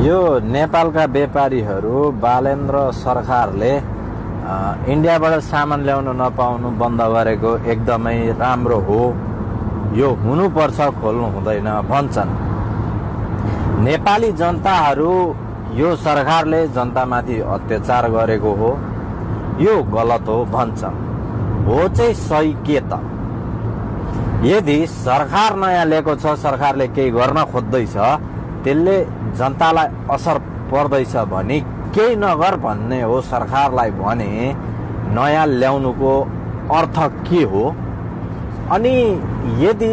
यो नेपालका व्यापारीहरू बालेन्द्र सरकारले इन्डियाबाट सामान ल्याउन नपाउनु बन्द गरेको एकदमै राम्रो हो। यो हुनुपर्छ, खोल्नु हुँदैन भन्छन्। नेपाली जनताहरू यो सरकारले जनतामाथि अत्याचार गरेको हो, यो गलत हो भन्छन्। हो चाहिँ सही के त? यदि सरकार नयाँ ल्याएको छ, सरकारले केही गर्न खोज्दैछ, त्यसले जनतालाई असर पर्दैछ भने केही नगर भन्ने हो सरकारलाई भने नयाँ ल्याउनुको अर्थ के हो? अनि यदि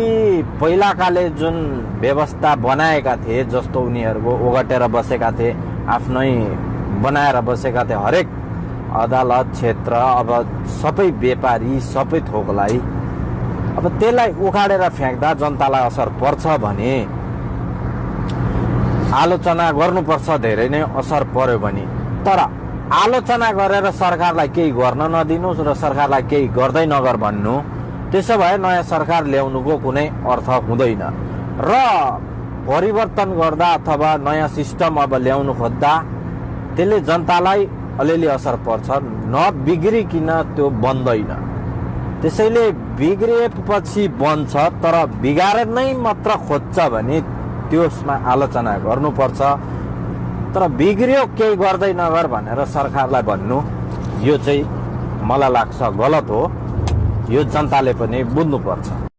पहिलाकाले जुन व्यवस्था बनाएका थिए, जस्तो उनीहरूको ओगटेर बसेका थिए, आफ्नै बनाएर बसेका थिए, हरेक अदालत क्षेत्र, अब सबै व्यापारी सबै थोकलाई, अब त्यसलाई उखाडेर फ्याँक्दा जनतालाई असर पर्छ भने आलोचना गर्नुपर्छ, धेरै नै असर पर्यो भने। तर आलोचना गरेर सरकारलाई केही गर्न नदिनुहोस् र सरकारलाई केही गर्दै नगर भन्नु, त्यसो भए नयाँ सरकार ल्याउनुको कुनै अर्थ हुँदैन। र परिवर्तन गर्दा अथवा नयाँ सिस्टम अब ल्याउनु खोज्दा त्यसले जनतालाई अलिअलि असर पर्छ, नबिग्रिकन त्यो बन्दैन। त्यसैले बिग्रिएपछि बन्छ, तर बिगारेर नै मात्र खोज्छ भने त्यसमा आलोचना गर्नुपर्छ। तर बिग्रियो केही गर्दै नगर भनेर सरकारलाई भन्नु, यो चाहिँ मलाई लाग्छ गलत हो। यो जनताले पनि बुझ्नुपर्छ।